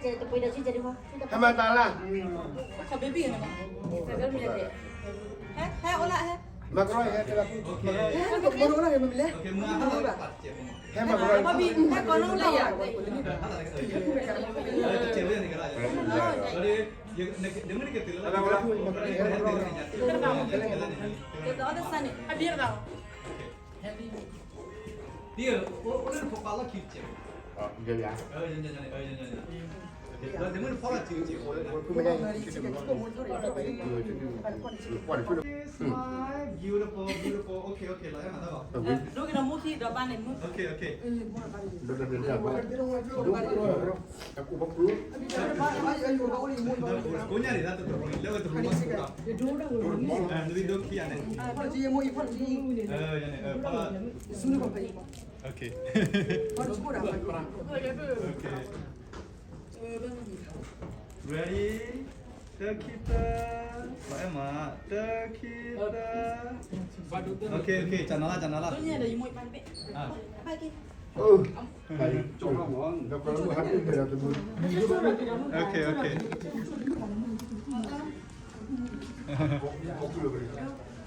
ဟဲမၤတၢ်လၢ ဟဲ ဟဲအိၣ်လၢဟဲ မၤကရီဟဲတၢ်လၢ ဟဲမၤကရီ ဟဲကိးနအိၣ်လၢယၤ Smile, beautiful, beautiful. Okay, okay. ကိးညါန့ၣ် တၢ်တရူးလၢဝဲတရူးမး နဒိခံဂၤန့ၣ် okay, okay. Ready, တၢ ခံ သၢ, လီၤအဲၣ်မး, တၢ ခံ သၢ, okay, okay. ကနၤလၢ ကနၤလၢ okay, okay.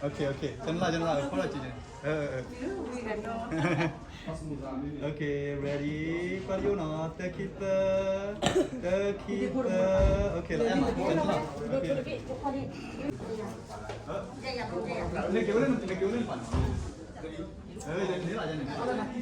Okay, okay. ကနၤလၢ ကနၤလၢ ဖီလာ်က့ၤန့ၣ် okay, ready, ပၢ်ယိနီၤ, တၢ ခံ သၢ, တၢ ခံ သၢ, okay, လီၤအဲၣ်မး, ကနၤလၢ okay. န့ၣ်က့ၤဝဲန့ၣ် န့ၣ်က့ၤဝဲန့ၣ်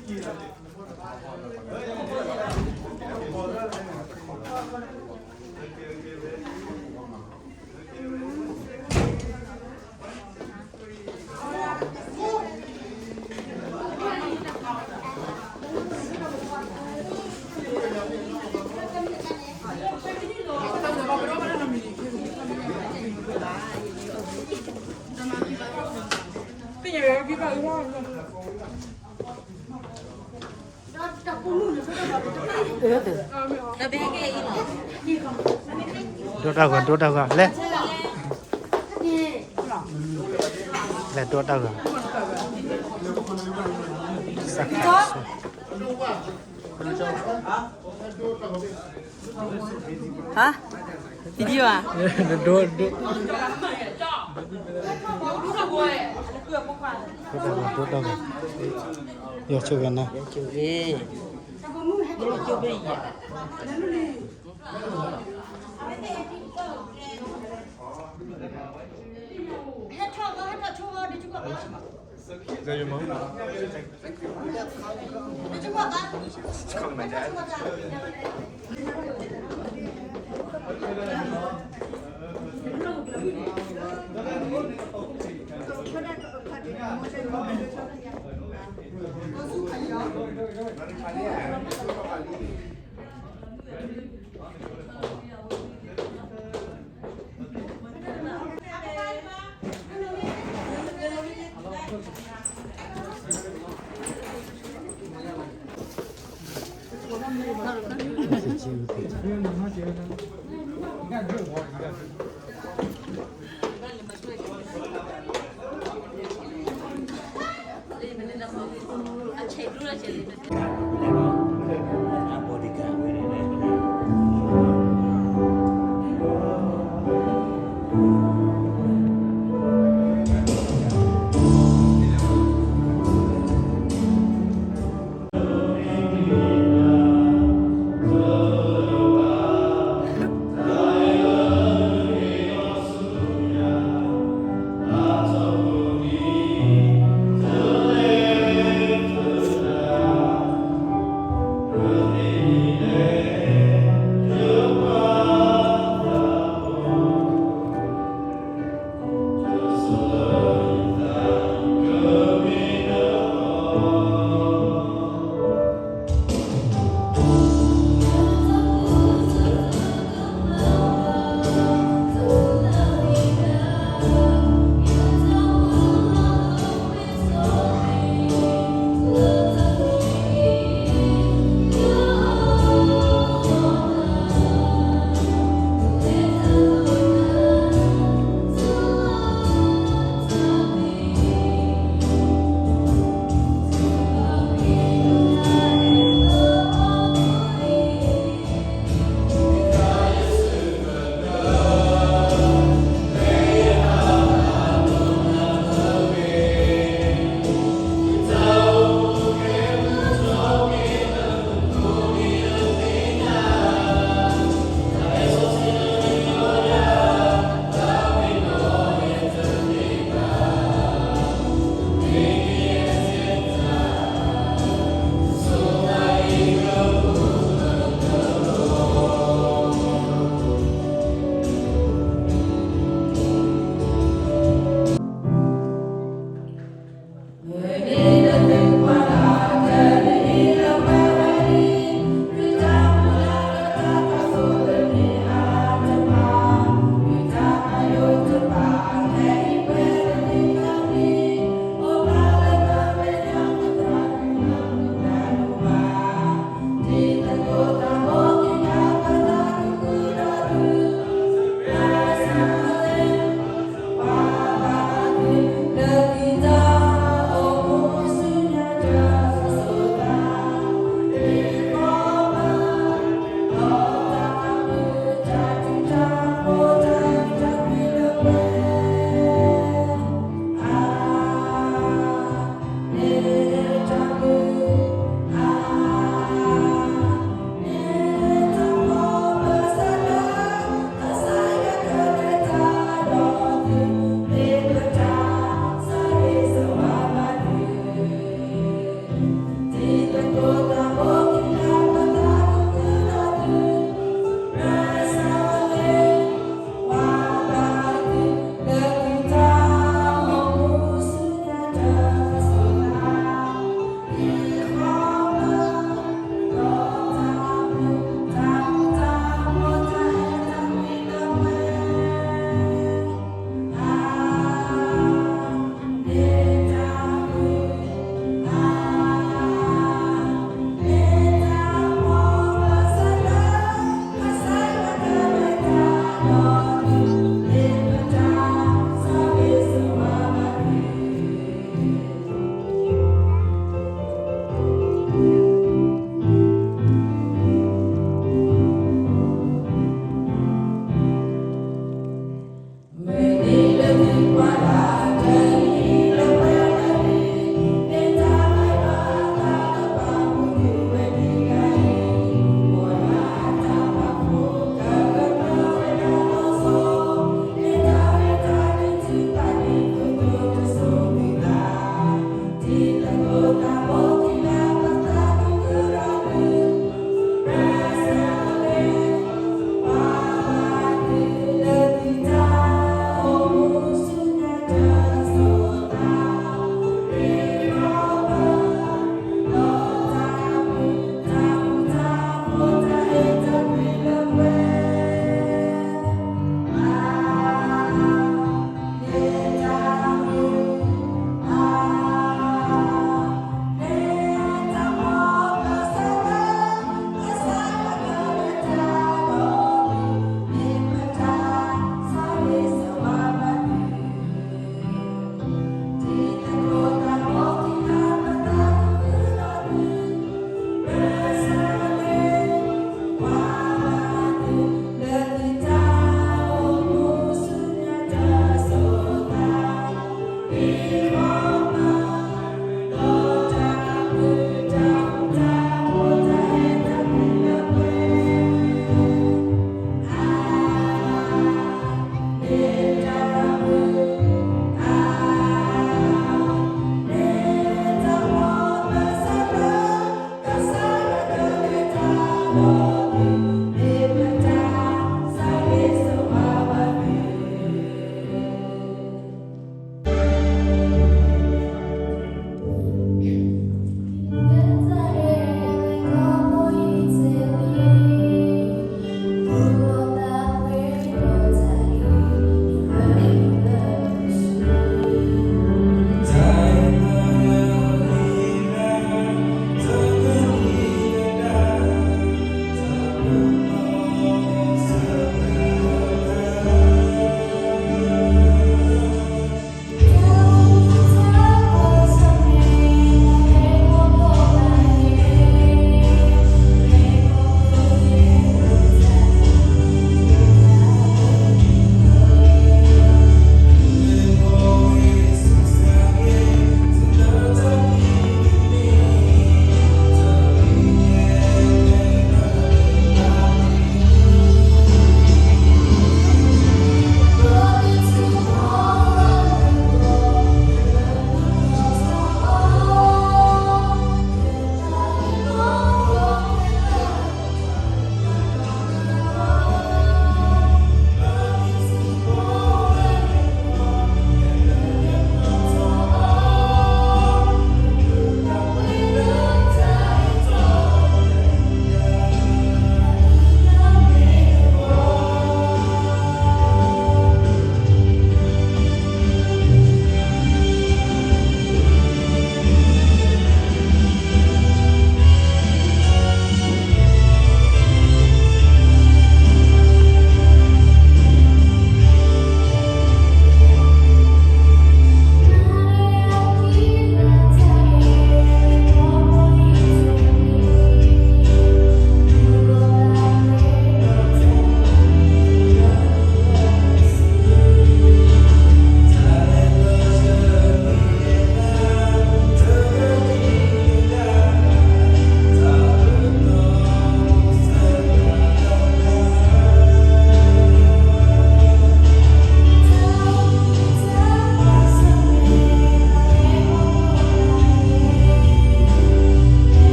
ဒိတၢ်ဂီၤ ဒိတၢ်ဂီၤ လဲၤ လဲၤဒိတၢ်ဂီၤ စခါ ဟါ video ဧါ ဒိ ဒိ ဒိတၢ်ဂီၤ ဒိတၢ်ဂီၤ ယဆိၣ်ဂ့ၤနၤ ယဆိၣ်ဂ့ၤ ယဆိၣ်ဂ့ၤယၤ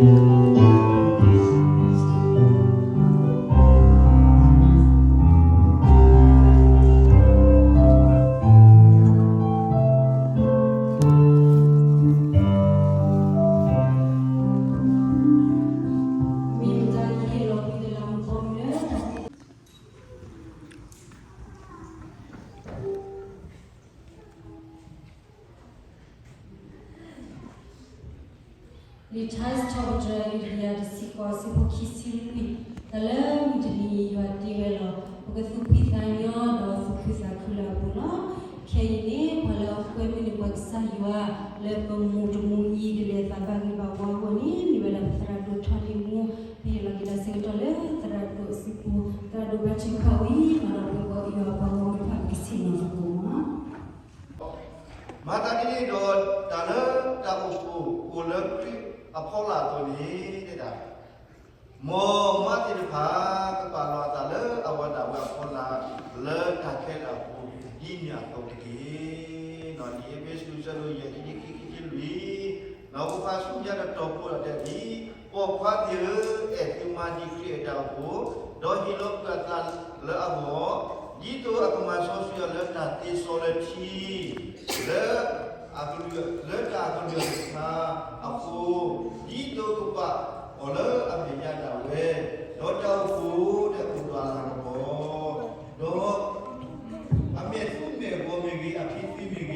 လံာ်ထါစံးထီၣ်ပတြၢၤ အယုၢ်တကယၤတဆံဃိး အဆၢဖိခံဆံလွံၢ်, တၢ်လၢမုၢ်တနံၤယွၤတ့ဝဲလီၤ. ပကသူၣ်ဖှံသးညီဒီးသူၣ်ခုသးခုလၢအပူၤလီၤ. ခဲအံၤန့ၣ် ပှၤလၢအကွဲမုာ်န့ၢ်ပှၤကစၢ်ယွၤ လၢပမိၢ်တမိၢ်အံၤ ကလဲၤသးဘၣ်ဂ့ၤဘၣ်ဝါအဂီၢ်န့ၣ် မ့ၢ်ဝဲဒၣ်ပသရၣ်ဒိၣ်ထီလ့မူ, ပဟ့ၣ်လီၤက့ၤတၢ်ဆၢကတီၢ်လၢသရၣ်ဒိၣ်အစုပူၤ, သရၣ်ဒိၣ်ဘၣ်ထုကဖၣ်ဝံၤ မၤဒီးပှၤဂီၢ်အံၤအပှၤဂီၢ်မုၢ်တဖၣ် ပကဆ့ၣ်နီၤသကိးမး မၤသးဒ်န့ၣ်ဒီး တၢ်လၢတၢ်အိၣ်ဖှိၣ် အိၣ်လၢခရံာ်အဖီလာ်အသိးန့ၣ် တဲဒၣ်, မ်မါသ့ၣ်တဖၣ် ကပာ်လီၤအသးလၢအဝၤဒၣ်ဝဲအဖီလာ် လၢတၢ်ခဲလၢာ်အပူၤ ဒ်န့ၣ်အသိးတက့ၢ်. ဒ်အ့းဖ့းစူး အဆၢဒိၣ်ယဲၢ် ခံဆံခံ ခံဆံလွံၢ်, ဒီးပဖးဆူညါတတီၤဖိဒီးတဲဒ်အံၤ, ပိာ်ခွါသ့ၣ်ဧၢ, အဲၣ်သုမါဒ်ခရံာ်အဲၣ်တၢ်အိၣ်ဖှိၣ်, ဒီးဟ့ၣ်လီၤကွံာ်အသးလၢအဂီၢ်, ဒ်သိးအကမၤစီဆှံအီၤလၢတၢ်သ့စီလၢထံ, လၢ လၢတၢ်အကလုၢ်အကထါအဃိ, ဒ်သိးကပာ်အီၤလၢအမဲာ်ညါဒၣ်ဝဲ, ဒီးတၢ်အိၣ်ဖှိၣ်ဒၣ်အိၣ်ဒီးအလၤကပီၤ, ဒီး အမဲာ်သူမဲာ်ဂီၤမ့ၢ်ဂ့ၤ, အဖံးသ့မ့ၢ်ဂ့ၤ, တၢ်ဒ်န့ၣ်အ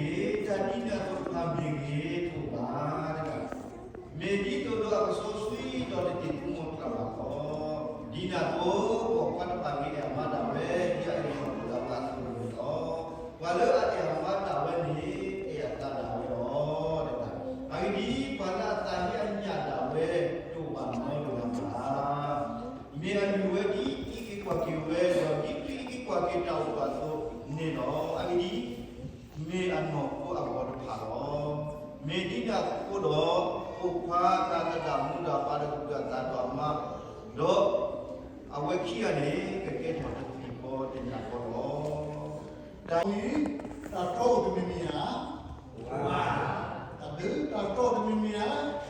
သိးတဖၣ်မ့ၢ်ဂ့ၤ တအိၣ်ဘၣ်တဂၤ, မ့ၢ်ဒ်သိးဒီးအကစီဆှံဒီးတတ့ၢ်သူမီၤကျၢ်ဘၣ်လီၤ. ဒ်န့ၣ်အသိး ပိာ်ခွါတဖၣ်မ့ၢ်အဲၣ်အမါဒၣ်ဝဲ ဒ်အအဲၣ်အီၤဒၣ်ဝဲအသိးန့ၣ်လီၤ. ပှၤလၢအအဲၣ်အမါဒၣ်ဝဲန့ၣ် အဲၣ်အသးဒၣ်ဝဲလီၤ. အဂ့ၢ်ဒ်အံၤ, ပှၤလၢအသးဟ့အညၣ်ဒၣ်ဝဲ တအိၣ်ဘၣ်နီတဂၤဘၣ်. မ့ၢ်အလုၢ်ဝဲဒ်အံးက့ၤကွၢ်က့ၤဝဲ, ဒီးဒ်ခရံာ်အံးက့ၤကွၢ်က့ၤတၢ်အိၣ်ဖှိၣ်အသိးန့ၣ်လီၤ. အဂ့ၢ်ဒ်အံၤ, မ့ၢ်အနီၢ်ခိအဂီၤတဖၣ်လီၤ. မ့ၢ်ဒ်န့ၣ်အဃိဒီး, ပိာ်ခွါတၢ်သဒၣ်မူဒါပာ်ဒီးကဒုးအသးဒီးအမါ, ဒီးအဝဲခံဂၤန့ၣ် ကကဲထီၣ်တသ့ၣ်ဃီတညၣ်ဃီလီၤ. တၢ်အံၤ, တၢ်တီအိၣ်တမံၤမံၤ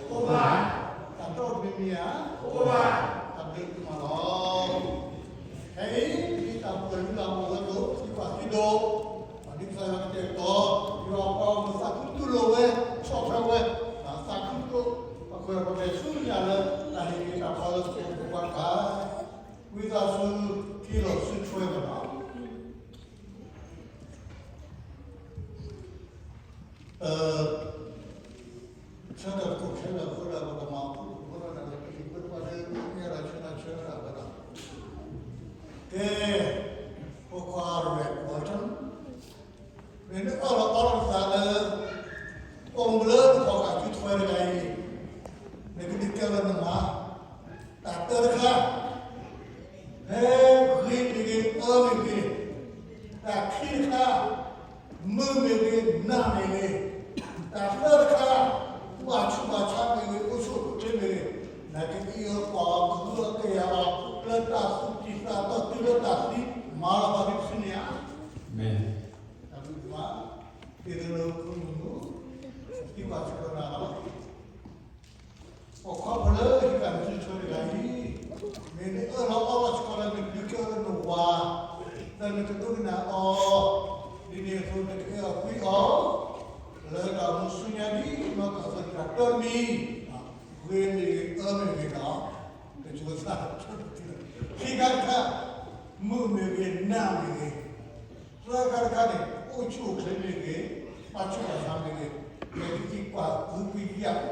ဧါ. တၢ်ဘျုး, တၢ်တီအိၣ်တမံၤမံၤဧါ. တၢ်တီအိၣ်တမံၤမံၤဧါ. တၢ်ဘျုးမးလီၤ. ခဲအံၤ ဒ်တၢ်ပှဲၤလုၢ်လၢ်အိၣ်ဝဲအသိး, သုပှၤသုဒိၣ်, ဒ်ကစၢ်ယွၤကတဲာ်ကတီၤ, ယွၤအပှၤဂီၢ်မုၢ်သးခုတူၢ်လိာ်ဝဲ, ဆီၣ်ထွဲဝဲ, သးခုဒိၣ်, ပကွဲးပတဲဆူညါလၢ တၢ်ဟ့ၣ်က့ၤတၢ်ဖးလၢပှဲၤပှဲၤတခါ, ဝံသးစူၤက့ၤလီၤဆူထွဲကဒီး ဆၢကတီၢ်ခဲလၢာ်အဃိဒီး ပကမၤအီၤဖိအဃိဒီး ပကလံၤဖိတဖၣ်လၢ မ့ၢ်အဲၣ်ဒိးဆၢနၤဆၢနၤဝဲဒီး, ကဲ, ဖိခွါရဲၣ်ဝီတၢၢ်, မ့ၢ်နအၢၣ်လီၤအီလီၤနသးလၢ အိၣ်မူလၢနခီၣ်ခါဆူထွဲတဂၤအံၤ, နကဒုးကဲထီၣ်နမါ, တၢ်တၢတခါ ဖဲဂ့ၤမ့ၢ်ဂ့ၤ, အၢမ့ၢ်ဂ့ၤ, တၢ်ခံတခါ, မုာ်မ့ၢ်ဂ့ၤ, နၢ်မ့ၢ်ဂ့ၤ, တၢ်သၢတခါ, ဘၣ်ဆူးဘၣ်ဆါမ့ၢ်ဂ့ၤ, အိၣ်ဆူၣ်အိၣ်ချ့မ့ၢ်ဂ့ၤ, နကအံးအီၤကွၢ်အီၤ ကဟုအီၤကယာ်အီၤ လၢတၢ်သူၣ်တံၢ်သးတီ တုၤလၢတၢ်သံ, မၤလီၤဘၣ်သုစုန့ၣ်ဧါ. တၢ်ဘျုးဒိၣ်မး, သ့ၣ်သလုးဖိမုၣ်, သံကွၢ်စ့ၢ်ကီးနၤလီၤ. ပိာ်ခွါဖိလၢဟံးဃာ်နစုထွဲတဂၤအံၤ, မ့ၢ်နအၢၣ်လီၤအီလီၤစ့ၢ်ကီးလၢနကဒုးကဲထီၣ်နဝၤ, ဒီးနကဒိကနၣ်အီၤ, ဒ်န့ၣ်အသိးနကအၢၣ်အီၤကွံအီၤ, လၢတၢ်အိၣ်မူဆူညါဒ်နီၢ်ကစၢ်တၢ်တမံၤ, ဂ့ၤမ့ၢ်ဂ့ၤ, အၢမ့ၢ်ဂ့ၤဒီး, ကစၢ်သး, ခံခါတခါ, မုာ်မ့ၢ်ဂ့ၤ, နၢ်မ့ၢ်ဂ့ၤ သၢခါတခါန့ၣ် အိၣ်ဆူၣ်အိၣ်ချ့မ့ၢ်ဂ့ၤ, ဘၣ်ဆူးဘၣ်ဆါမ့ၢ်ဂ့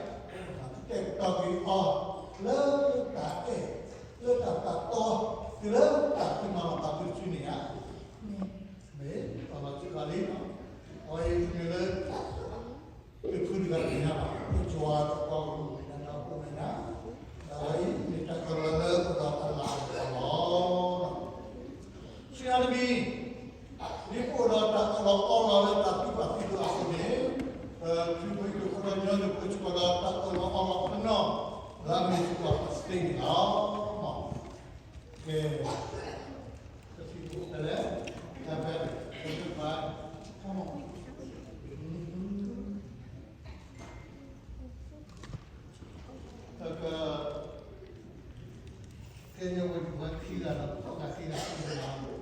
ၤ, မ့ၢ်ကသံကွၢ်ကဟုကယာ်, ကတဲာ်ကတီၤက့ၤအီၤ, လၢတၢ်အဲၣ်, လၢတၢ်သးတီ, တုၤလၢတၢ်သံမၤလီၤဘၣ်သုစုန့ၣ်ဧါ. မ့ၢ်တၢ်လီၤစၢၤလံ, အဝဲအံၤမ့ၢ်လၢ တဖုတဂၤတညါဘၣ်, ယွၤတပှၤဂီၢ်မုၢ်မ့ၢ်ဒၣ် တၢ်အိၣ်ဖှိၣ်မ့ၢ်ဒၣ်, အဝဲအံၤမ့ၢ်တၢ်ကလီၤလၢပဒီးတၢ်လၤကပီၤလီၤ. ဆူညါတမံၤ, ဒ်ပအိၣ်ဒီးတၢ်အၢၣ်လီၤအီလီၤလၢတၢ်သံကွၢ်သံဒိးအဃိန့ၣ်, ပဖုဖိအံၤဒိၣ်ဖိဒီးညီနုၢ်ဖိစ့ၢ်ကီးဒီးတၢ်အၢၣ်လီၤအီလီၤအနီၢ်, လၢအမ့ၢ်စ့ၢ်ကီးပသ့န့ၣ်လီၤ. ကဲ, တၢ်ဖဲလဲၣ်, တၢ်ဖဲလဲၣ်, တၢ်ဖဲလဲၣ်, တၢ်ဖဲလဲၣ်, တၢ်ဖဲလဲၣ်, တၢ်ဖဲလဲၣ်, တၢ်ဖဲလဲၣ်, တၢ်ဖဲလဲၣ်, တၢ်ဖဲလဲၣ်, တၢ်ဖဲလဲၣ်, တၢ်ဖဲလဲၣ်, တၢ်ဖဲလဲၣ်, တၢ်ဖဲလဲၣ်, တၢ်ဖဲလဲၣ်, တၢ်ဖဲလဲၣ်, တၢ်ဖဲလဲၣ်, ကဲညီဝဲဒၣ်ပှၤခံဂၤဒီး ပသီၣ်ဂၤခံဂၤသ့ၣ်တဖၣ်,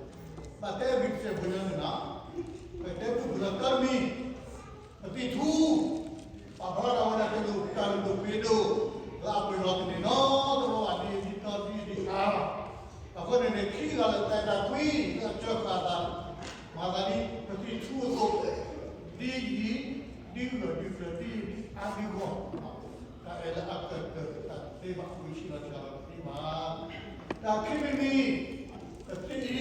ဘၣ်တဲဘၣ်စဲးဖိညါန့ၣ်လီၤ. ပတဲဘၣ်ပှၤလၢတၢ်တမံၤ, ပသံၣ်ထူ, ပာ်ဖျါထီၣ်ဝဲဒၣ်ကလုၢ်တၢ်လုၢ်ဒိၣ်ပှ့ၤဒိၣ်, လၢအပှ့ၤလီၤတန့ၢ်နီတဘျီဘၣ် ဒ်အံၤဒ်အံၤဒ်အံၤဒ်အါလီၤ. အဃိန့ၣ်န့ၣ် ခံဂၤလၢတၢ်အဲၣ်တၢ်ကွံ လၢအစၢဃာ်အသး, မၤသးဒ်ပသံၣ်ထူအသိး, ဒ်ယံၤဒ်ဂၢၢ်ဒ်ကျၢၤ ဒ်ယံၤဒ်အါဒ်ဂီၢ်, တၢ်အဲၣ်လၢအကတၢၢ်တသ့ဘၣ် ဝံၤဆံးလီၤစှၤလီၤတသ့ဘၣ်. တၢ်ခံမံၤတမံ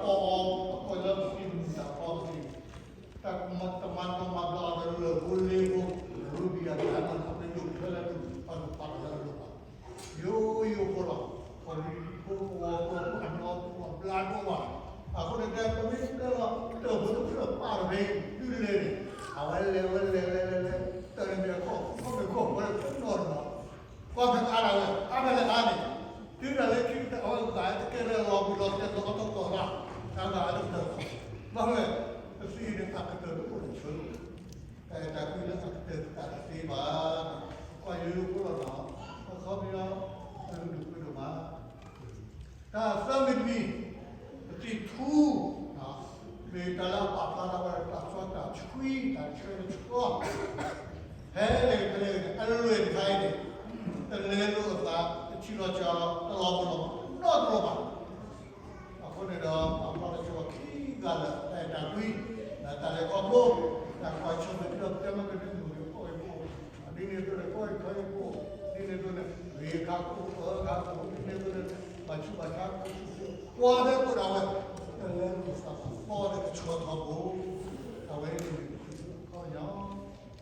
ၤ, ပသံၣ်အံၤတၢ်ပီၢ်အီၤ ပကိးလၢပသံၣ်မုၢ်တၢ်ပီၢ်ပသံၣ်, တၢ်မၤတမၤနီၢ်မၤဘျီအီၤဒီးလၢၢ်ဖိလ့ဖိ, ရူဘံၤအတၢ်နီၢ်တၢ်ပ့ၤဒိၣ်ခဲလၢာ် ပာ်ဒိၣ်ပာ်လီၤလၢအလိၤဘၣ်. ယိယိဖိလီၤ, ပှၤလံၤဖိကဝီၤဖိအနီၢ်ဖိအဘျါဒိၣ်ဘၣ်. အဃိန့ၣ် တဲပမ့ၢ်တဲလီၤ တၢၢ်ဖိတဖျၢၣ်ပာ်တဘ့ၣ် ဒုးလဲၤန့ၣ်, အဝဲလဲၤဝဲလဲၤလဲၤလဲၤလဲၤ, တၢ်န့ၣ်မ့ၢ်အခီၣ် ခီၣ်မ့ၢ်ခီၣ်ဝဲတနီၤနီၤ, ကွၢ်ဖဲအါဒၣ်ဝဲ အါဖဲလဲၣ်အါန့ၣ်, တုၤဒၣ်လၢခံကတၢၢ် အဝဲသးတကဲလၢလီၤဘှံးလီၤတဲာ်လီၤအီၣ်တၢ်ကီၢ်လၢ်, တၢ်ဘၣ်အါတကတၢၢ်, ဘၣ်မနုၤလဲၣ်, ပသံၣ်န့ၣ် အကတၢၢ်တအိၣ်လၢၤဆၢ, တၢ်အဲၣ်တၢ်ကွံလၢအကတၢၢ်တသ့ဘၣ်, ကွၢ်ယိယိဖိလီၤနီၤ, အခီပညီ တၢ်လုၢ်ဒိၣ်ပှ့ၤဒိၣ်မး တၢ်သၢမံၤတမံၤ, ပသံၣ်ထူ, မ့ၢ်တၢ်လၢအပာ်ဖျါထီၣ်ဝဲဒၣ်တၢ်စီတၢ်ဆှံ တၢ်ဆၢတဆှီ, ဖဲလဲၣ်ဖဲလဲၣ်န့ၣ် အလွဲၢ်တခါအံၤန့ၣ်, တလဲလိာ်အသး တထံၣ်လီၤစှၤလီၤ တလီၤပလိာ်နီတဘျီဘၣ်. အဃိန့ၣ်ဒီး ပာ်ဖျါထီၣ်စ့ၢ်ကီးခံဂၤလၢတၢ်အဲၣ်တၢ်ကွံ, တၢ်လဲၤခီဖျိ, တၢ်ကွၢ်ဆိၣ်မဲာ်ဒီး ပတဲမ့ၢ်ကဒုးမုၢ်ကီၢ်အံၤဖိ, ဒ်န့ၣ်အသိးန့ၣ် ကီၢ်အံၤခီအံၤဖိ, ဒ်န့ၣ်အသိးန့ၣ် ဂ့ၤခါခိၣ် အၢခါခိၣ် ဒ်န့ၣ်အသိးန့ၣ် ဘၣ်ဆူးဘၣ်ဆါ ကွၢ်ဖဲကိးဒၣ်ဝဲ, တလဲလိာ်သးပှီၢ်ဒီးကဆှီထီဘိ, အဝဲန့ၣ် ခီပညီ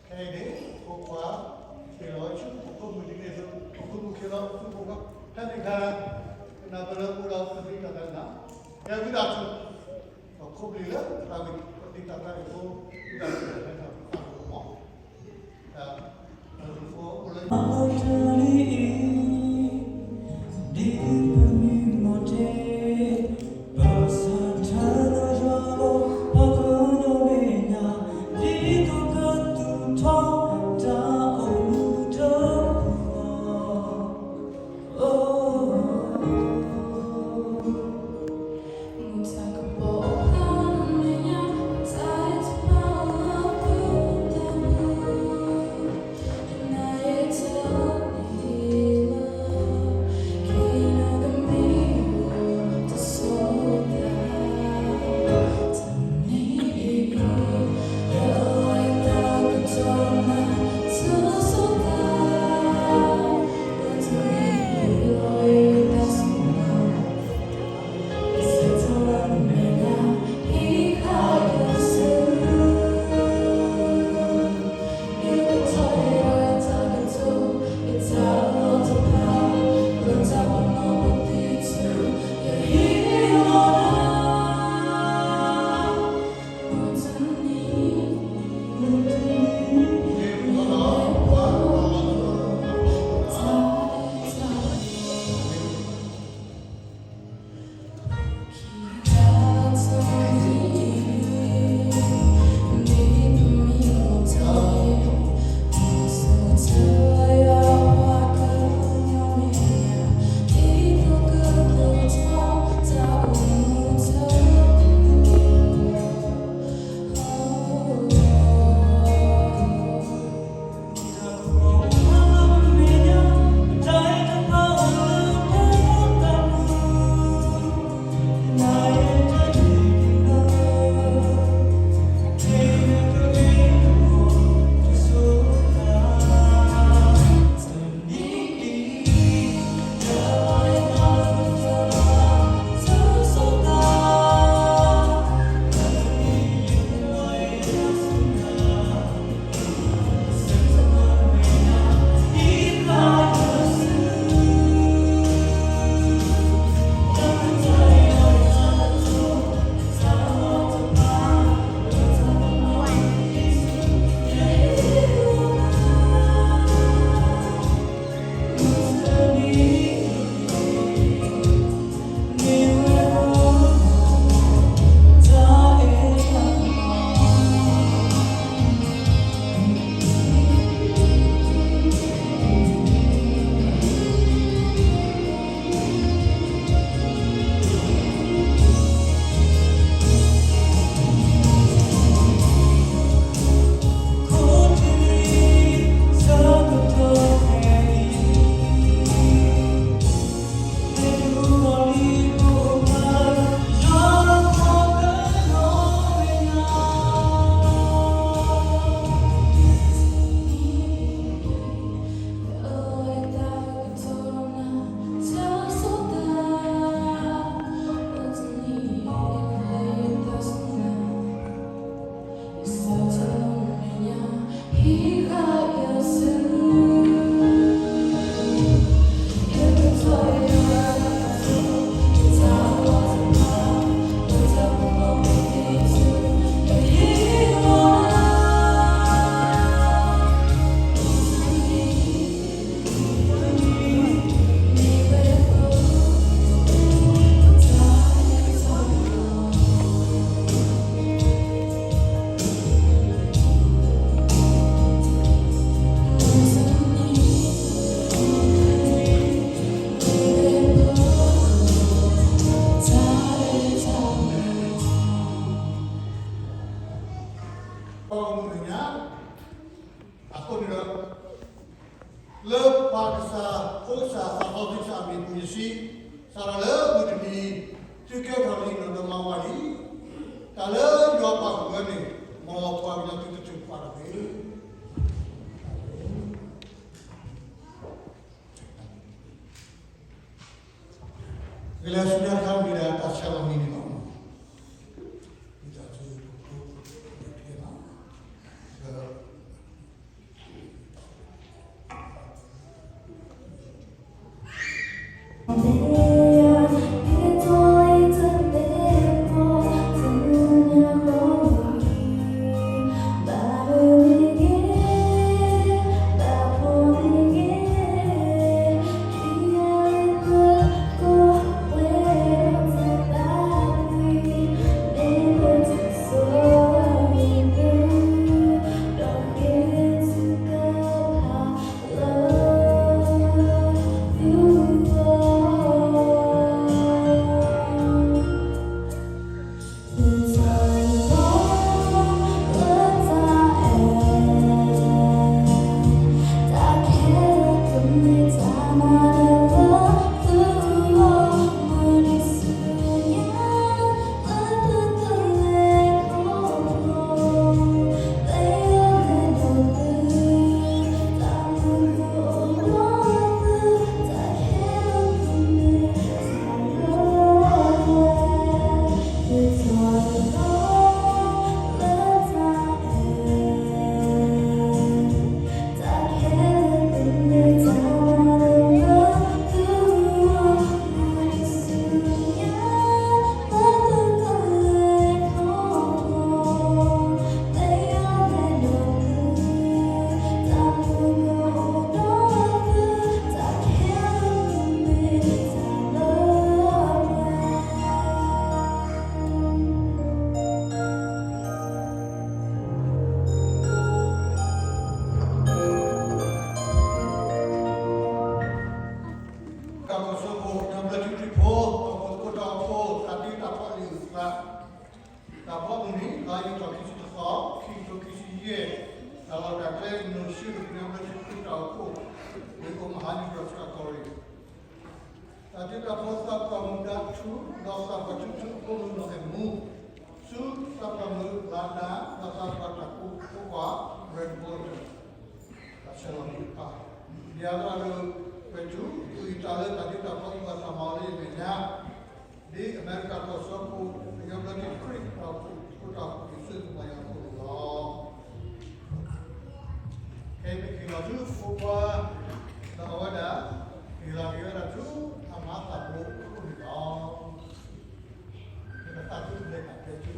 ခဲအံၤန့ၣ် ဖိခွါ က့ၤလီၤဆူပဖိမုၣ်ဒ်န့ၣ်အသိး ပဖိမုၣ်က့ၤလီၤဆူဖိခွါ ဖဲန့ၣ်အခါ ကနၢ်ပၢၢ်လၢပအိၣ်ဒီးပသံတၢ်သးန့ၣ်လီၤ. ကဲဝံသးစူၤ ပခိၣ်ပလံၤလၢသးဝံၣ် ပသံတၢ်သးဝံၣ်ဖိ ဝံသးစူၤ ပသးဝံၣ်ဖိ တၢ်လူၢ်ဖိအိၣ်လၢ ဒ်ပမံမီၢ်တ့ ပဆၣ်ထၢလၢယွၤလီၤ ပှၤကိးနီၢ်မဲာ်ညါ ဒ်သိးကသူၣ်ထီၣ်တၢ်အိၣ်မူတပူၤဃီ အိ မုၢ်တၢ်ကပီၤအိၣ်ဖျါမဲာ်ညါ တၢ်အဲၣ်တဖၣ်အိၣ်လၢပသးပူၤ နၤယတၢ်အိၣ် ဖိကစၢ်သးသီသုကစၢ်အမံၤပူၤယစံး, စးထီၣ်လၢမုၢ်တနံၤ, သုကဲထီၣ်လံနီၢ်ဒီမါဝၤလံ. တၢ်လၢယွၤပာ်ဃုာ်ဝဲန့ၣ်, မ်ပှၤကညီသုတထုးကွၢ်တဂ့ၤ. ကလဲၤဆူညါတခါမ့ၢ်ဒၣ်တၢ်ဆဲးလီၤမံၤန့ၣ်လီၤ.တၢ်ကစီၣ်ဖိ ကညီဘျၢထံခရံာ်ဖိ တၢ်အိၣ်ဖှိၣ်သကိးတၢ်အိၣ်ဖှိၣ် တၢ်ဒ့တၢ်ဖီလံာ်အသး, တၢ်ဖီမုၢ်နံၤ လါယူၤထီၣ်ခံဆံတသီ ခံကထိခံဆံယဲၢ်, တၢ်လီၢ်တၢ်ကျဲ ကညီစ့ၢ်ကီး ကညီဘျၢထံခရံာ်တၢ်အိၣ်ဖှိၣ် ဝ့ၢ်ကိးမဟါ ယူၤထီၣ်ဆူအကီၢ်ရ့ၣ် တၢ်ဒ့တၢ်ဖီသးပှၢ်မုၢ်ဒါထူ ဒီးသးပှၢ်ထူထူဖိမုၣ်နီၢ်အဲၣ်မူ, ဆူသးပှၢ်မုၢ်လါဒါ ဒီးသးပှၢ်တၢ်ကိးဖိခွါ Red Border, တၢ်ဆဲးလီၤမံၤတဖၣ်, ဒ်အဂၤဒီး ပတုၤကွံာ်တၢ်လၢတၢ်ဒ့တၢ်ဖီအံၤ ဘၣ်တၢ်မၤအီၤလၢယမဲာ်ညါ ဒ်အမဲရကၤကီၢ်စၢဖှိၣ် ကညီဘျၢထံခရံာ်တၢ်အိၣ်ဖှိၣ် တၢ်အိၣ်ဖှိၣ် ယွၤဆိၣ်ဂ့ၤဘၣ်ယွၤအဃိန့ၣ်လီၤ. ခဲအံၤပကဟ့ၣ်လီၤဆူဖိခွါ ဒီးအဝဲဒၣ် ဟ့ၣ်လီၤက့ၤဝဲဒၣ်ဆူအမၤသးဖိအဃိန့ၣ်လီၤ. ပကသးခုလၢတၢ်တဲဆူ ဟ့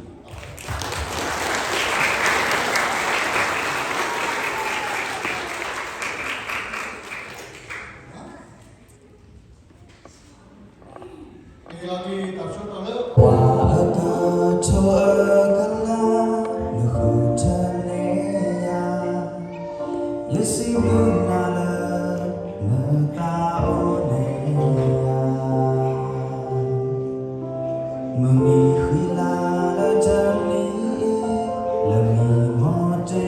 ၣ်လီၤက့ၤတၢ်ဆၢကတီၢ်လၢ ပှၤအကထိအကလၤ နဃုထၢန့ၢ်ယၤ ယစံးဘျုးနၤလၢ နသးအိၣ်န့ၢ်ယၤ မုၢ်နံၤဃံလၤလၢတနံၤအံၤ လၢမံမီၢ်တ့ၢ်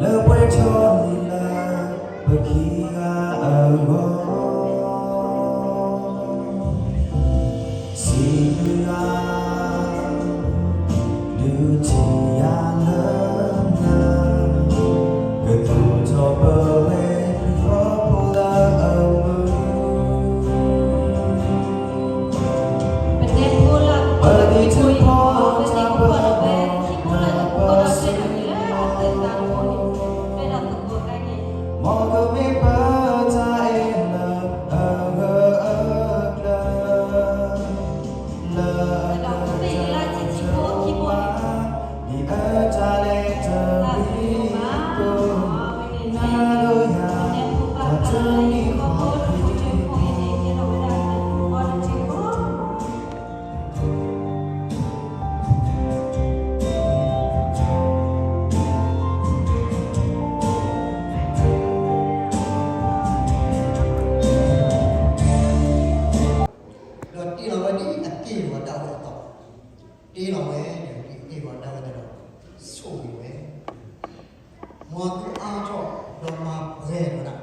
လၢပှဲၤထီၣ်န့ၢ်လၢ ပခံဂၤအဂီၢ် စံးဘျုးယွၤ ဒုးထံၣ်ယၤလၢနၤ ကသူၣ်ထီၣ်ပဝဲ ခရံာ်ဖိဖိလၢအမုာ် ပဒိၣ်ထူဖိ တၢ်ပၢၢ် မ်ကမ့ၢ်ပတၢ်အဲၣ်လၢအဂၢၢ်အကျၢၤ လၢအကတၢၢ်တၢ်မၤ ဒ်အတၢ်လဲၤတရံးအသိး နၤဒီးယၤ တၢ်တမံၤဃီ ဒီးတ့လီၤဝဲဒ်အက့ၢ်အဂီၤဒၣ်ဝဲအသိး, တ့လီၤဝဲဒ်အက့ၢ်အဂီၤဒၣ်ဝဲအသိးဒီး ဆိၣ်ဂ့ၤဝဲ, မ်သုအါထီၣ်ဒီးမၤပှဲၤဝဲဒၣ်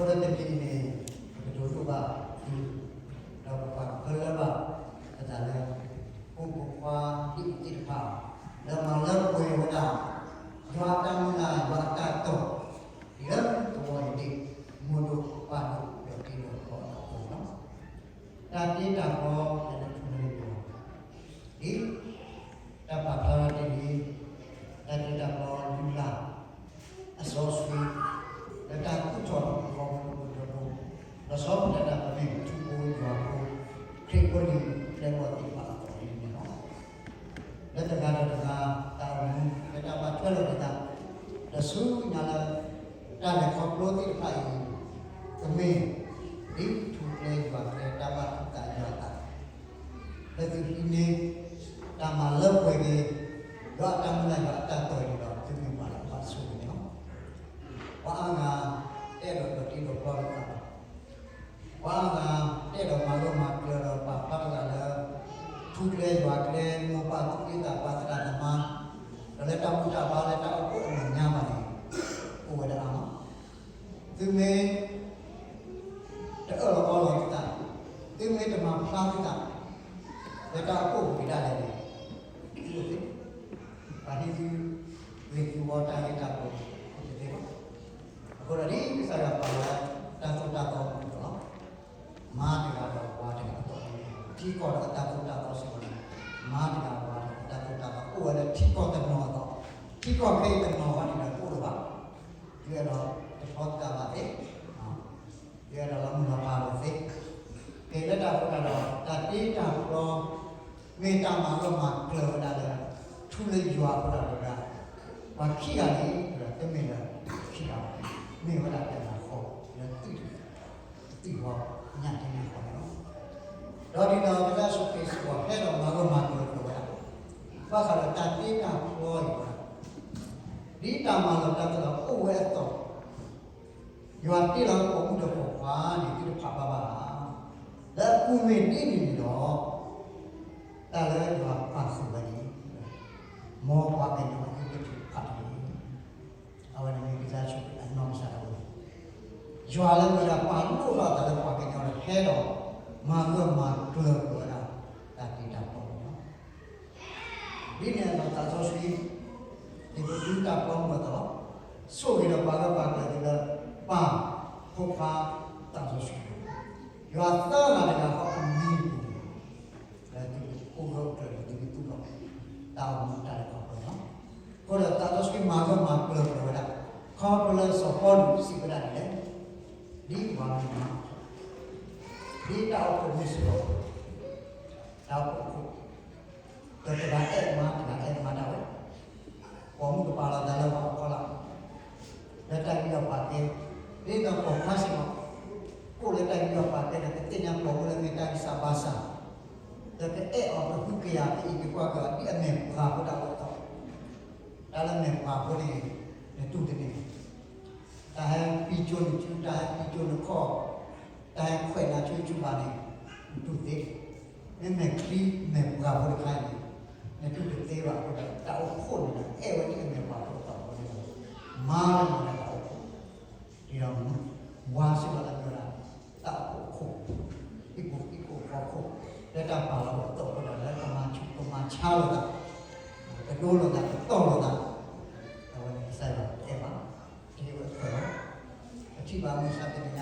အဃိဒီးတနံၤအံၤန့ၣ် ပကတိၤဒိၣ်ဘၣ်သု ဒီးပပာ်ကဖၢလၢဘၣ် ပသးလၢ ဖိမုၣ်ဖိခွါဒ်အံၤသ့ၣ်တဖၣ် လၢမၤလၢပှဲၤဝဲဒၣ် ယွၤအတၢ်မုၢ်လၢ် ယွၤအတၢ်တီၢ် လၢသဝီအံၤန့ၣ် မိၢ်ဒိၣ်ပၢ်ဒိၣ်ဒီးတံၤဒီးသကိးအဃိလီၤ. တၢ်တ့တၢ်ဖျီလၢထူလၢယွၤ ဒ်တၢ်ပာ်ဖျါထီၣ်တ့ၢ်လံ တၢ်တ့တၢ်ဖျီလုၢ်လၢ် အစီဆှံ လၢတၢ်သူၣ်ထီၣ်လီၤပဂီၢ်မူပဒိၣ်ပူၤ လီၤဆီဒၣ်တၢ်ပမ့ၢ်ထူဖိယွၤဖိ ခရံာ်ဖိလံၤပျဲၢ်ဘီၣ်သ့ၣ်တဖၣ်အသိးန့ၣ်လီၤ. လၢတဂၤဒီးတဂၤတၢ်အိၣ်မူ လၢတၢ်ဘၣ်ထွဲလိာ်က့ၤသး ဒီးဆူညါလၢ တၢ်လဲၤခီဖျိသ့ၣ်တဖၣ်အံၤ ကမ့ၢ် ဒ်ထူကျဲယွၤကျဲတၢ်ဘၣ်သူၣ်သးယွၤသး လၢသုဟံးန့ၢ် တၢ်မၤလၢပှဲၤက့ၤ ယွၤအတၢ်မုၢ်လၢ်ယွၤအတၢ်တီၢ်အံၤဒီး သုမ့ၢ်ပှၤလၢအဘၣ်ဆိၣ်ဂ့ၤန့ၣ်လီၤ. ပှၤအါဂၤ တအဲၣ်ဒိးဒီးတ့ဒီးဖျီလိာ်သးဘၣ်. ပှၤအါဂၤ တအဲၣ်ဒိးမၤဂၢၢ်မၤကျၢၤဒီးပာ်ဖျါတဂၤလၢ ထူကျဲယွၤကျဲ မိၢ်ပၢ်သူၣ်က့သးပှၢ်သရၣ်သမါ ဒီးလၢတၢ်ဘူၣ်တၢ်ဘါလၢတၢ်အိၣ်ဖှိၣ်အမဲာ်ညါဘၣ်န့ၣ် အိၣ်ဝဲဒၣ်အါမး သုမ့ၢ် တအၢၣ်လီၤအီလီၤသုသး, သုမ့ၢ်တမၤဖျါသုသး, လၢတၢ်အိၣ်ဖှိၣ်ပူၤဒၣ်လဲာ်န့ၣ် သုအိၣ်သ့, ပှၤဟ့ၣ်သု ဂ့ၢ်သုဝီတၢ်ဂ့ၢ်တၢ်ကျိၤအိၣ်တသ့ဘၣ်. အဃိဒီးဒ်ကစၢ်ယွၤပာ်လၢတၢ်သိၣ်တၢ်သီအပူၤလီၤ. မါတဂၤဒီးဝၤတဂၤအသိးန့ၣ် ထံကီၢ်ဒီးအတၢ်သိၣ်တၢ်သီစ့ၢ်ကီးန့ၣ် မါတဂၤဝၤတဂၤအတၢ်သိၣ်တၢ်သီအိၣ်ဝဲလၢထံကီၢ်တနီၤအသိး, ထံကီၢ်ဖဲအံၤတနီၤဃီန့ၣ်ဒီးတအိၣ်လၢၤဘၣ်. ယအဲၣ်ဒိးတဖျီသးဘၣ်သ့, ယအဲၣ်ဒိးလီၤမုၢ်လီၤဖးဘၣ်သ့, ကဲလၢတၢ်အဃိသတးဒီး တၢ်တ့တၢ်ဖျီ မ့ၢ်တၢ်မၤဂၢၢ်မၤကျၢၤဝဲဒၣ်လၢ ထူလၢယွၤအဃိသတးဒီး ပှၤခံဂၤန့ၣ် တမ့ၢ်လၢခံဂၤဘၣ်, မ့ၢ်ဝဲဒၣ်တၢ်မၤဃီလၢသုး သုးဝီညၣ်တန့ၢ်ဃီန့ၣ်လီၤ. ဒီးဒ်သိးကစၢ်ယ့ၣ်ၡူးခရံာ်စ့ၢ်ကီးဟဲဒီးမၤဂၢၢ်မၤကျၢၤက့ၤဝဲဒၣ် ဘၣ်ဃးဒီးတၢ်တ့တၢ်ဖျီအံၤ ဒ်တၢ်မၤလီၤတၢ်သးဒီးအိၣ်ဝဲအသိး ယွၤတ့လီၤပိာ်မုၣ်ဒီးပိာ်ခွါန့ၣ် သုတဖးဘၣ်ဘၣ်ဧါ. လၢအပူၤမ့ၢ်ဒ်န့ၣ်န့ၣ်ဒီး တၢ်လၢယွၤပာ်ဃုာ်ဝဲန့ၣ် မ်ပှၤကညီအကလုၢ်ကထါတဖၣ်တဂ့ၤ. အဝဲန့ၣ်မ့ၢ်ကစၢ်ယ့ၣ်ၡူးခရံာ်အနီၢ်ကစၢ်ဒၣ်ဝဲ, ယွၤလၢမ့ၢ်ဝဲဒၣ်ပာ်ဒိၣ်ထီၣ်အသးလၢပှၤကညီဒီးဟဲဒီး မၤဂၢၢ်မၤကျၢၤက့ၤဝဲဒၣ် တၢ်တ့တၢ်ဖျီန့ၣ်လီၤ. ဒ်န့ၣ်အသိးသးစီဆှံ ဒ်ပတုၤတၢ်ဖျီမုၢ်အသိးလီၤ. ဆိၣ်ဂ့ၤဒီးပာ်ဂၢၢ်ပာ်ကျၢၤက့ၤလၢ ပၢ် ဖိခွါ သးစီဆှံ, ယွၤသၢဂၤတဂၤဃီအမံၤအပူၤန့ၣ် လၢသုကအိၣ်ဂၢၢ်အိၣ်ကျၢၤဒီးသုကသူၣ်ထီၣ် တၢ်အိၣ်မူတၢ်လဲၤခီဖျိန့ၣ်လီၤ. အဃိဒီးသးစီဆှံမၤဂၢၢ်မၤကျၢၤက့ၤဝဲဒၣ် ခီဖျိလၢစီၤပီလူးစံးဝဲဒၣ်ဒ်လဲၣ်, ဒ်ပှၤမုၢ်မါ ဒ်တၢ်အိၣ်ဖှိၣ်မုၢ်စရီ တၢ်အိၣ်ဖှိၣ်အခိၣ် ဒီးတဂၤအဲၣ်မါ တဂၤအဲၣ်မါဒၣ်ဝဲ, ပိာ်မုၣ်ကပာ်လီၤသးလၢပှၤအဖီလာ် လၢတၢ်ဂံၢ်ထီၣ်ပာ်ကဲ, ဒ်သိးပိာ်ခွါစ့ၢ်ကီး အိၣ်လၢတၢ်ဂံၢ်ထီၣ်ပာ်ကဲဒီး ကသ့ၣ်ညါပိာ်မုၣ်လၢမ့ၢ်တၢ်ဂံၢ်စၢ်ဘါစၢ်, ဒီးကအဲၣ်အီၤကဟုကယာ်ကအံးကကွၢ်က့ၤအီၤ ဒ်အမဲာ်ပှၤဖိဒၣ်ဝဲအသိး, တၢ်လၢမဲာ်ပှၤဖိန့ၣ် နတူၢ်တန့ၢ် တၢ်ဟဲပံကၠိနစု တၢ်ဟဲပံကၠိနခီၣ်, တၢ်ဟဲခွဲးနၤဆူဆူဘၣ်န့ၣ် နတူၢ်သ့, မ့မ့ၢ်ချံမဲာ်ပှၤဖိတခါအံၤန့ၣ် နတူၢ်တသ့ဘၣ်အဃိဒီး တၢ်အိၣ်ဖှိၣ်န့ၣ်ဒီး အဲၣ်ဝဲဒ်အမဲာ်ပှၤဖိအသိးအဃိန့ၣ်ဒီး မါလၢမ့ၢ်ဝဲဒၣ်တၢ်အိၣ်ဖှိၣ် ဒီး ဝၤစ့ၢ်ကီးလၢမ့ၢ်ဝဲဒၣ် တၢ်အိၣ်ဖှိၣ်အခိၣ်, ဟံၣ်ဖိဃီဖိအခိၣ်, လၢတၢ်ပာ်လီၤအသိးအဃိဒီး လၢကမၤဆူၣ်ကမၤဆါလိာ်သး, ကဒိလိာ်သး ကတီၢ်လိာ်သး, အဝဲန့ၣ်ကစၢ်ယွၤတအဲၣ်ဘၣ်, တဟ့ၣ်ဝဲခွဲးလီၤ. ပထံၣ်ဘၣ်မုၢ်ဆါတနံၤညါ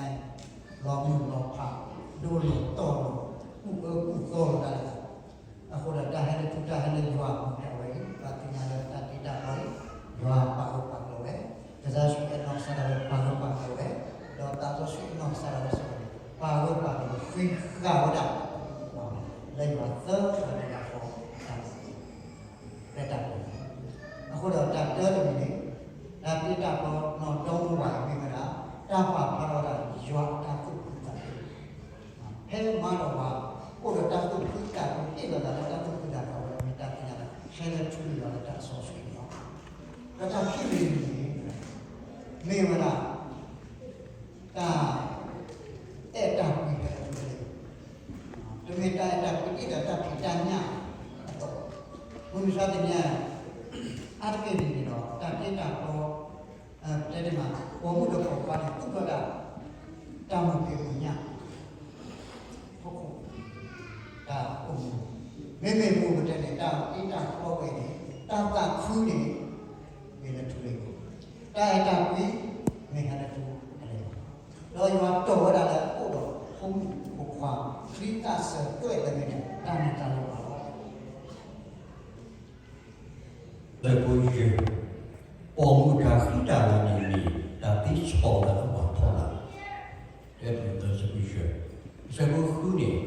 အံၤ လီၤမုၢ်လီၤဖး, ဒိလိာ်တီၢ်လိာ်, ကူၣ်အၢကူၣ်သီလိာ်တၢ်လၢ အဃိဒီးတၢ်ဟဲလၢထူတၢ်ဟဲလၢယွၤအပူၤန့ၣ် အဝဲအံၤပှၤသ့ၣ်ညါလၢတၢ်တ့တၢ်ဖျီအံၤ ယွၤပာ်ဂၢၢ်ပာ်ကျၢၤဝဲ, ကစၢ်ယ့ၣ်ၡူးခရံာ်အနီၢ်ကစၢ်ဒၣ်ဝဲပာ်ဂၢၢ်ပာ်ကျၢၤဝဲ, ဒီးသးစီဆှံအနီၢ်ကစၢ်ဒၣ်ဝဲစ့ၢ်ကီးန့ၣ် ပာ်ဂၢၢ်ပာ်ကျၢၤဃံးဃာ်ဝဲဒၣ် လၢယွၤသၢဂၤတဂၤဃီတၢ် လၢတၢ်ပီၤ, အဃိဒီးတၢ်တၢတမံၤန့ၣ် တၢ်တ့တၢ်ဖျီနီၢ်ဒီမါဝၤအံၤမ့ၢ်ဝဲဒၣ် တၢ်ပာ်ဖျါထီၣ်ဝဲဒၣ်ယွၤအတၢ်သူၣ်ခုသးခု, ဖဲမါဒီးဝၤ အိၣ်ဒီးတၢ်သူၣ်ခုသးခု ဟ့ၣ်လီၤသးလၢတၢ်သူၣ်ခုသးခုအဝဲမ့ၢ်တၢ်သ့ၣ်ညါလၢ ဟဲလၢထူလၢယွၤလၢတၢ်စီဆှံန့ၣ်လီၤ. ဒီးတၢ်ခံမံၤတမံၤန့ၣ် မ့ၢ်ဝဲဒၣ် တၢ်အဲၣ်တၢ်ကွံဖဲအပူၤန့ၣ် တမ့ၢ်တၢ်အဲၣ်တၢ်ကွံဒ်သိးတၢ်ဖံးတၢ်ညၣ်အသိး, မုၢ်မဆါတနံၤညါ အါတက့ၢ်န့ၣ်န့ၣ်ဒီး တၢ်တ့တၢ်ဖျီ တဲတ့ၢ်မး ပိာ်မုၣ်ဒီးပိာ်ခွါန့ၣ် သူၣ်ထီၣ်တၢ် တၢ်ကီဝဲန့ၣ်, တၢ်သးခုန့ၣ် မ့ၢ်နထူလ့ၣ်, တၢ်အဲၣ်တၢ်ကွံ မ့ၢ်ဟဲနထူလ့ၣ်, ဒီးယွၤတိာ်ဝဲဒၣ်လၢအိၣ်ဒီးဖိမုၣ်ဖိခွါ ချံသၣ်စၢၤသွဲၣ်လၢမ့ၢ်တၢ်နးတၢ်လီၤဘၣ်လီၤ. လၢဖိယဲၢ်, ပိာ်မုၣ်တၢ်ဃံတၢ်လၤန့ၣ်မ့ၢ် တၢ်သ့ဆီၣ်လၢအဝၤထီၣ်လၢ်, တၢပံၤသၢဆၢဖိယဲၢ်, အဆၢဖိဃုန့ၣ်,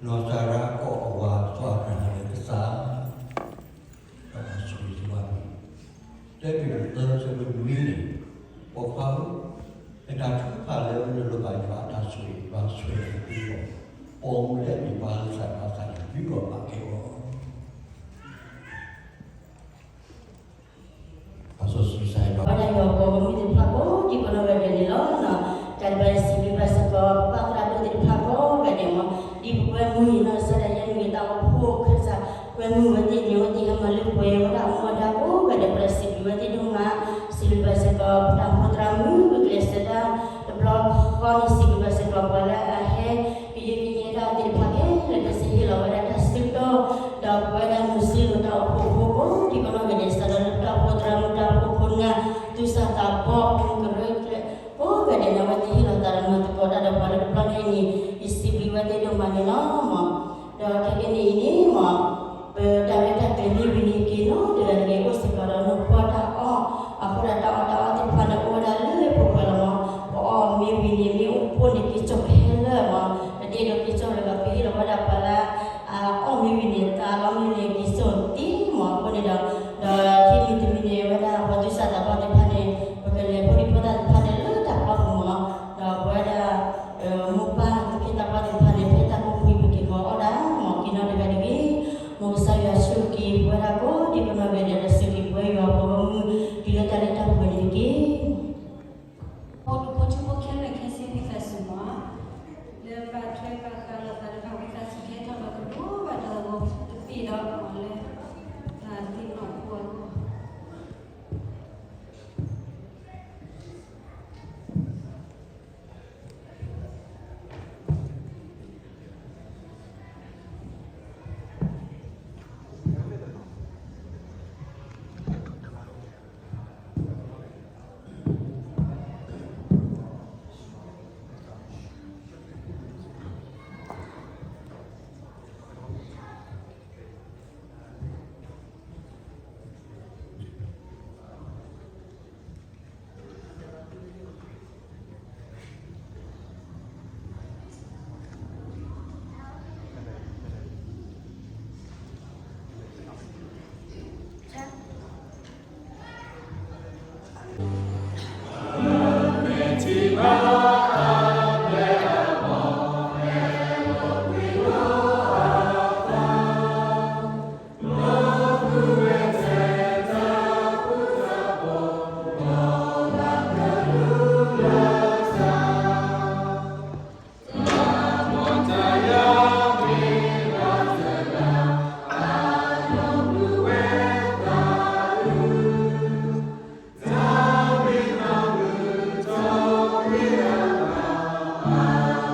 နီၢ်စၤရါကိးအဝၤစီၤအၤဘြၤဟၣ်လၢကစၢ်, ဒီးတၢ်ဆိၣ်ဂ့ၤဆိၣ်ဝါန့ၣ်, တၢပံၤသၢဆၢဖိနွံန့ၣ်, ပိာ်ခွါဧၢ, နတၢ်ထုကဖၣ်လၢနလိၣ်ဘၣ်ယွၤအတၢ်ဆိၣ်ဂ့ၤဘၣ်ဆိၣ်ဂ့ၤအီၤ, ပိာ်မုၣ်လၢအမ့ၢ်ပှၤလၢသးဒီးသးန့ၣ် ဒုးအီၣ်ဘၣ်ကဲအီၤ ပှၤစီဆှံကစၢ်ယွၤ ပဝဲဒၣ်ယွၤပှၤဂီၢ်မုၢ်သ့ၣ်တဖၣ်ကိးဒံကိးနီၢ်ဂၤဒဲးန့ၣ်လီၤ. တၢ်တဘၣ်စံးဘျုးဘၣ်စ့ၢ်ကီး ပပၢ်သရၣ်ဒိၣ်သ့ၣ်တဖၣ်ကိးဂၤဒဲးမး, ဒ်ပကွဲမုာ်န့ၣ်နီၢ်ကစၢ်ဒၣ်ယဲမ့ၢ်တၢ်အိၣ်ဖှိၣ်ခၢၣ်စး ကွဲမုာ်ဝဲသ့ၣ်န့ၣ် အဝဲသ့ၣ်ဟဲမၤလၢပှဲၤဝဲဒၣ်အမူအဒါကိးဂၤဒဲး ပဝဲဒၣ်စံးဘျုးဝဲသ့ၣ်ဒိၣ်မး, စံးဘျုးဘၣ်စ့ၢ်ကီး ပတၢ်အိၣ်ဖှိၣ်သရၣ်မုၣ် ပကလဲၤဆၢတၢ်တဘျီဃီန့ၣ် စံးဘျုးဘၣ်စ့ၢ်ကီးပှၤလၢအဟဲ ကယုၢ်ကယဲတၢ်သ့ၣ်တဖၣ်ခဲလၢာ် ကစံးဟ့ၣ်လီၤဝဲဒၣ်တၢ်ဆၢကတီၢ် ဒီးပဝဲဒၣ်မုၢ်ဆ့ၣ်လီၤတၢ်အိၣ်ဖှိၣ်ဖိကိးဒံကိးနီၢ်ဂၤဒဲး စးထီၣ်လၢပတၢ်အိၣ်ဖှိၣ်သရၣ်မုၣ်တၢ်အိၣ်ဖှိၣ်ခိၣ်နၢ် သူၣ်စၢ်သးဘီၣ် ပူၤကရၢ ကိးဂၤဒဲးန့ၣ် အဝဲသ့ၣ်ဟ့ၣ်လီၤသးဒီးမၤသကိးတၢ်ဒီးပှၤလၢတဘျီညါအံၤန့ၣ် ယစံးဘျုးဝဲသ့ၣ်ဒိၣ်မးန့ၣ်လီၤ. ဒီးခဲကနံၣ်အံၤန့ၣ်မး ပတၢ်ရဲၣ်တၢ်ကျဲၤမ့ၢ်ဝံၤန့ၣ် က့ၤနီတဂၤတဂ့ၤ အိၣ်စ့ၢ်ကီးဒီးနီၢ်ပှၢ်တၢ်အီၣ်, အဃိဒီးတၢ်အီၣ်တၢ်အီသ့ၣ်တဖၣ်န့ၣ် အိၣ်ဝဲဒၣ်လၢပှဲၤပှဲၤလီၤမး, ပအီၣ်မ့ၢ်ဝံၤန့ၣ် မ့ၢ်အိၣ်ဖှိၣ်န့ၣ်က့ၤစိာ်ခဲလၢာ်မး, တသ့ဒီးက့ၤစိာ်လၢၤဘၣ် ပဟ့ၣ်လီၤဝဲဒၣ်ပှၤလၢ အအီၣ်မ့ၢ်ဝံၤန့ၣ် သးလီမ့ၢ်န့ၣ် က့ၤစိာ်တ့ၢ်မး အဃိန့ၣ်ဒီး, ဒီးခံမံၤတမံၤန့ၣ် ဝဲဒၣ်ပှၤသူၣ်စၢ်သးဘီၣ်သ့ၣ်တဖၣ်န့ၣ် ပကလဲၤဖိဒံဖိသၣ်သ့ၣ်တဖၣ်န့ၣ် လၢတၢ်ဖျီပူၤမး, ဒီးပဝဲဒၣ် မိၢ်ပၢ်သ့ၣ်တဖၣ်သ့ၣ်တဖၣ်န့ၣ် ဖဲတၢ်ကိးပူၤပက့ၤဃီအီၣ်ဒၣ်မး က့ၤနီတဂၤတဂ့ၤ, မ်ကစၢ်ယွၤဆိၣ်ဂ့ၤပဝဲဒၣ်ကိးဒံကိးနီၢ်ဂၤဒဲး ဒီးဆိၣ်ဂ့ၤပဝဲယွၤပှၤဂီၢ်မုၢ် တုၤလၢတၢ်လၢတၢ်ပှဲၤန့ၣ်တက့ၢ်. ဖိဒံဖိဆံးဖိခဲလၢာ်ခဲဆ့ဝံသးစူၤမး, လၢဘၣ်ထွဲဘၣ်ဃးလိာ်သးတဖၣ်ဝံသ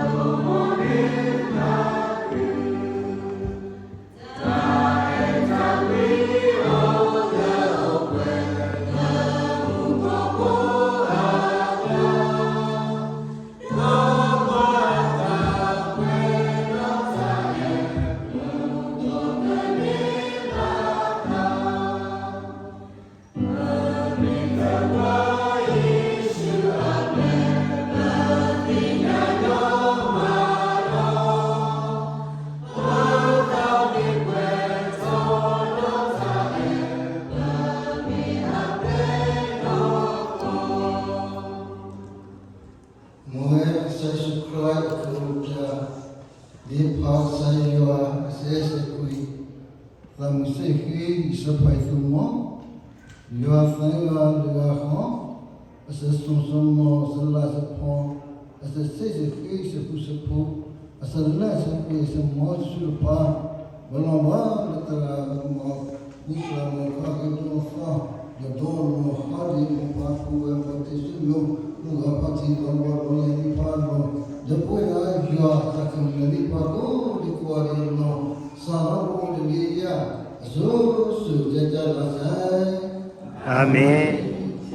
းစူၤကဲထီၣ်ဒီးကဒိၣ်ဘၣ်ဒီးဂီၤတပ့ၢ်ဒီးမးလၢ တၢ်သ့ၣ်နီၣ်ဖိအဂီၢ် မ်ဝဲကစၢ်ယ့ၣ်ၡူးခရံာ်အကလုၢ်ကထါ, ဒ်ပၢ်ကစၢ်ယွၤအစံးစ့ၢ်ကီး, သးမုၢ်စ့ၢ်ဃ့ယဆၢဖးယသူမီၤ, ယွၤသးယွၤတဂၤဃီ, အစၢၤစိၤစၢၤမီၤ အစၢၤလၤစၢၤဖီ, အစၢၤစ့ၢ်ဃ့ အစၢၤဃူစၢၤဖိး, အစၢၤလၢစၢၤကွံာ် အစၢၤမီၤတဆူတပၤ, ဘၣ်လီၤဘၣ်လၢတဂၤလၢမီၤ, မ့ၢ်ကျၢၤမီၤခီဂ့ၤဒိၣ်မီၤသီ, ယဒိၣ်မီၤခီဒ်မီၤပှၤဖိဝဲ မီၤတ့ၢ်ဆူၣ်လိၤ, မုၢ်ဂၤဖးထံလီၤဘီလီၤယၤမ့ၢ်ဖးလီၤ, ဒီပုၢ်ဝဲၢ်ယွၤအတၢ်ကမၣ်လၢမ့ၢ်ပှၤကိးဒံကိးဂၤဒဲးလီၤ, စးထီၣ်အိၣ်တဂ့ၤယၤ, အ ဆူစူၢ်က့ၤကၢ်လီၤစဲ, အၤမ့ၣ်. အ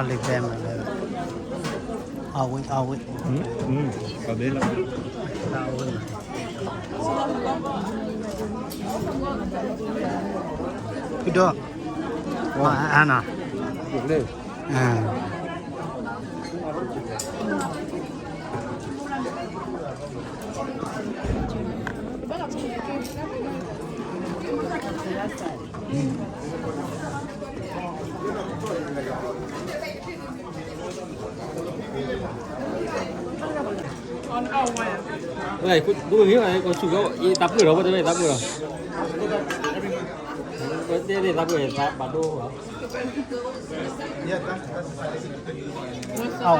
ီၣ်လံဘဲမး, အီၣ်ဝံၣ် အီၣ်ဝံၣ်, အီၣ်ဝံၣ်မး, ဖုဒိၣ်, အါနီၤ, ဒူၣ်ဂ့ၤ ကဆူၣ်ကီး တၢ်ပှဲၤဒီး ဝဲတမ့ၢ်တၢ်ပှဲၤဒီး, ဝဲတဲန့ၣ်တၢ်ပှဲၤ တၢ်ဘၣ်ဒိဘၣ်. အီၣ်ဝံၣ်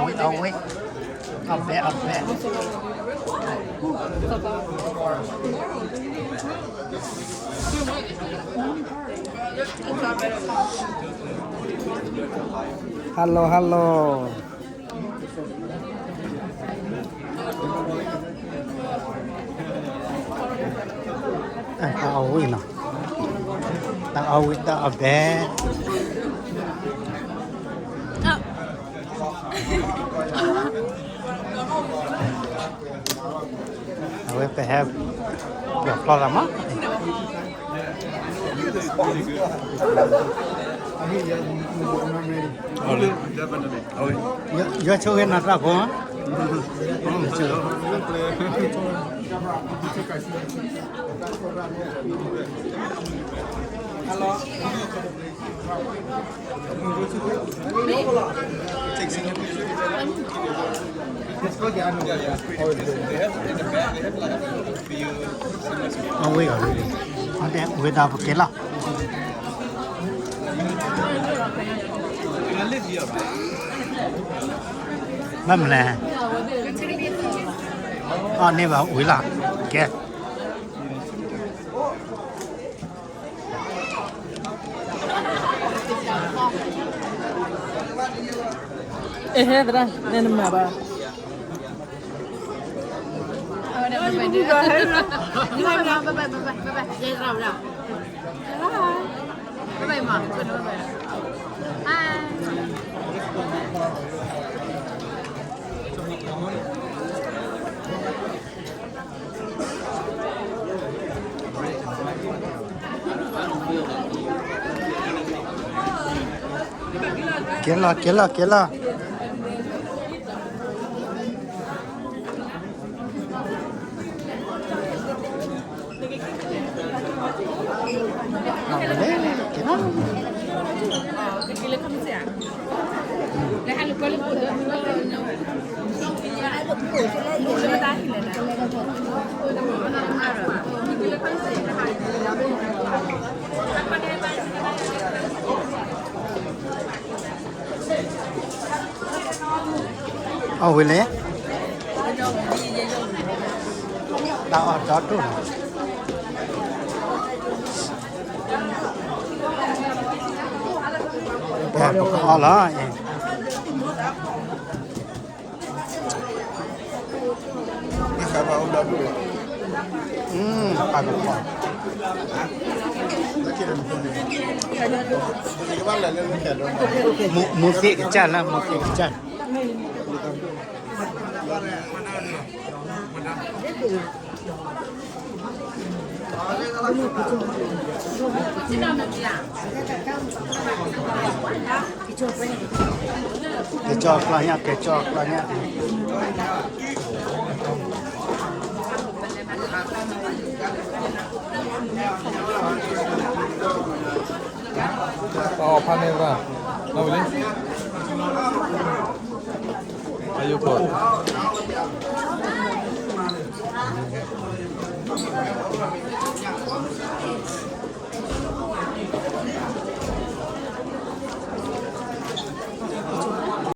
အီၣ်ဝံၣ်, အီၣ်ဘဲ အီၣ်ဘဲ. Hello hello. တၢ်အီၣ်ဝံၣ်နီၤ, တၢ်အီၣ်ဝံၣ် တၢ်အီၣ်ဘဲ. အဝဲပဟဲ ပျီဖျီသးမး. Yua, yua, ဆိၣ်ဂ့ၤနၤတၢ်ဖိ. Away, away. အဝဲဒၣ်ပကဲလီၤ. ဘၣ်မနုၤလဲၣ်. အီၣ်န့ၢ်ဘၣ်ဝံၤလီၤ. ကဲ. အဲ ဟဲသရၣ် နဲနမၤဘၣ်. ကဲလီၤ ကဲလီၤ ကဲလီၤ. ကဲလီၤ. အီၣ်ဝံၤလဲၣ်, တၢ်အီၣ်ဒီဒိၣ်လီၤ, ပကအီၣ်လီၤ, ပကဖီ, မူသ့ၣ်ကစၢ်လၢ မူသ့ၣ်ကစၢ် ကဲကၠီကျီညါ, ကဲကၠီကျီညါ, ပအီၣ်ဖးန့ၢ်ဘၣ်, နီၣ်ဝံၤလံ, အယိၤဖိ, အ